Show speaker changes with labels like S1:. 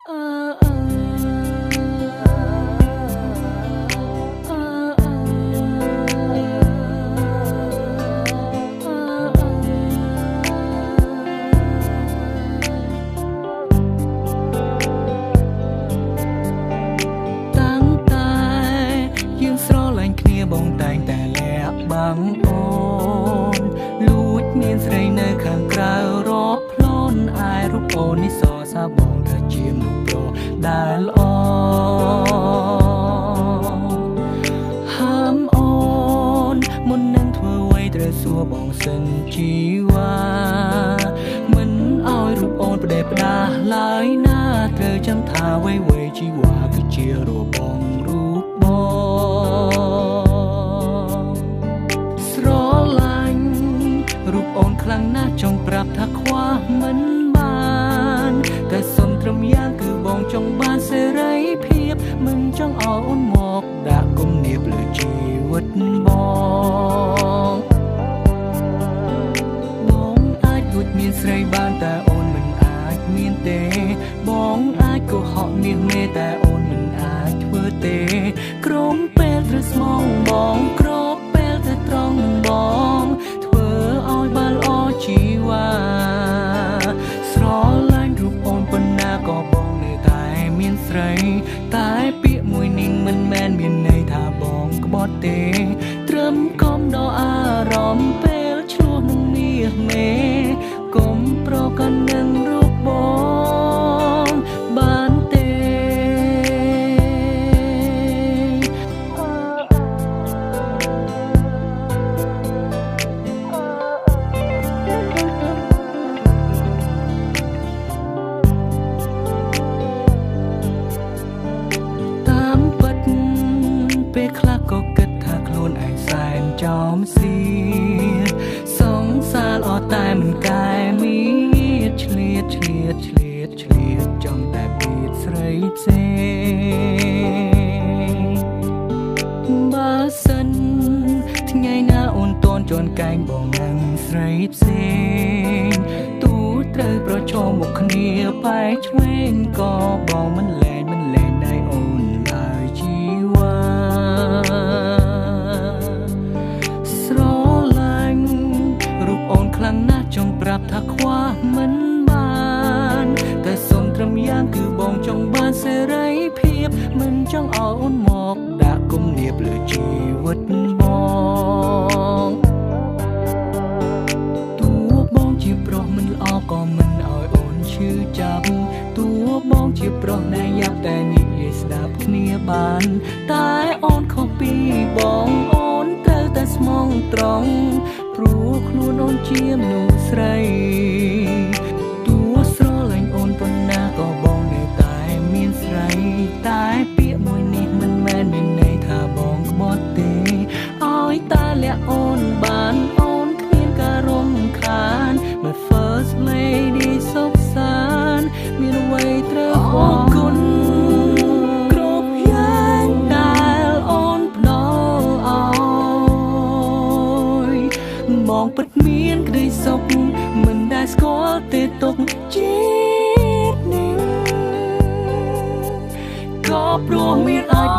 S1: អឺអឺអឺ តាំងតែយើងស្រឡាញ់គ្នា បងតែងតែលាក់បាំងអូន លួចមានស្រីនៅខាងក្រៅរាប់ផ្លូន ឯរូបអូននេះសរសើរបងថាជាមនុស្សប្រុសដែលល្អ ហាមអូនមុននឹងធ្វើអ្វីត្រូវសួរបងសិន ជីវ៉ាមិនឲ្យរូបអូនផ្ដេសផ្ដាសឡើយណា ត្រូវចាំថាអ្វីៗជីវ៉ាគឺជារបងរូបបង ស្រឡាញ់រូបអូនខ្លាំងណាស់ ចង់ប្រាប់ថាខ្វះមិនបាន តែសុំត្រឹមយ៉ាងគឺបងចង់បានសេរីភាព មិនចង់ឲ្យអូនមកដាក់គំនាបលើជីវិតបង បងអាចលួចមានស្រីបាន តែអូនមិនអាចមានទេ បងអាចកុហកនាងមេ តែអូនមិនអាចធ្វើទេ ក្រុមពេលត្រូវស្មងបង ក្របពេលទៅត្រង់បង ធ្វើឲ្យបានល្អជីវ៉ា ស្រឡាញ់រូបអូនប៉ុណ្ណាក៏បងនៅតែមានស្រី តែពាក្យមួយនេះមិនមែនមានន័យថាបងក្បត់ទេ ត្រឹមកុំដល់អារម្មណ៍ពេលឆ្លោះនឹងមាសមេ កុំប្រកាន់នឹងរូបបងបានទេ តាមពិតពេលខ្លះក៏គិតថាខ្លួនឯងសែនចោមស៊ីសងសារល្អ តែមិនកែមានឆ្លៀតឆ្លៀតឆ្លៀតឆ្លៀត ចង់តែបៀតស្រីផ្សេង បើសិនថ្ងៃណាអូនតនជន់កែងបងនឹងស្រីផ្សេង ទូត្រូវប្រឈមមុខគ្នាបែកឆ្វេង ក៏បងមិនលែងមិនលែងដៃអូនឡើយ ជីវ៉ាស្រឡាញ់រូបអូនខ្លាំងណាស់ ចង់ប្រាប់ថាខ្វះមិនបាន តែសុំត្រឹមយ៉ាងគឺបងចង់បានសេរីភាព មិនចង់ឲ្យអូនមកដាក់គំនាបលើជីវិតបង តួបងជាប្រុសមិនល្អក៏មិនឲ្យអូនឈឺចាប់ តួបងជាប្រុសណែយ៉ាប់តែនិយាយស្ដាប់គ្នាបាន តែអូនខុសពីបង អូនត្រូវតែស្មងត្រង់ ព្រោះខ្លួនអូនជាមនុស្សស្រី តួស្រឡាញ់អូនប៉ុណ្ណាក៏បងនៅតែមានស្រី តែពាក្យមួយនេះមិនមែនមានន័យថាបងក្បត់ទេ ឲ្យតែលាក់អូនបាន អូនគ្មានការរំខាន My first lady សុខសាន្តមានអ្វីត្រូវអរគុណគ្រប់យ៉ាងដែលអូនផ្ដល់ឲ្យបង ពិតមានក្តីសុខមិនដែលស្គាល់ទេទុកជាតិនេះ ក៏ព្រោះមានអាច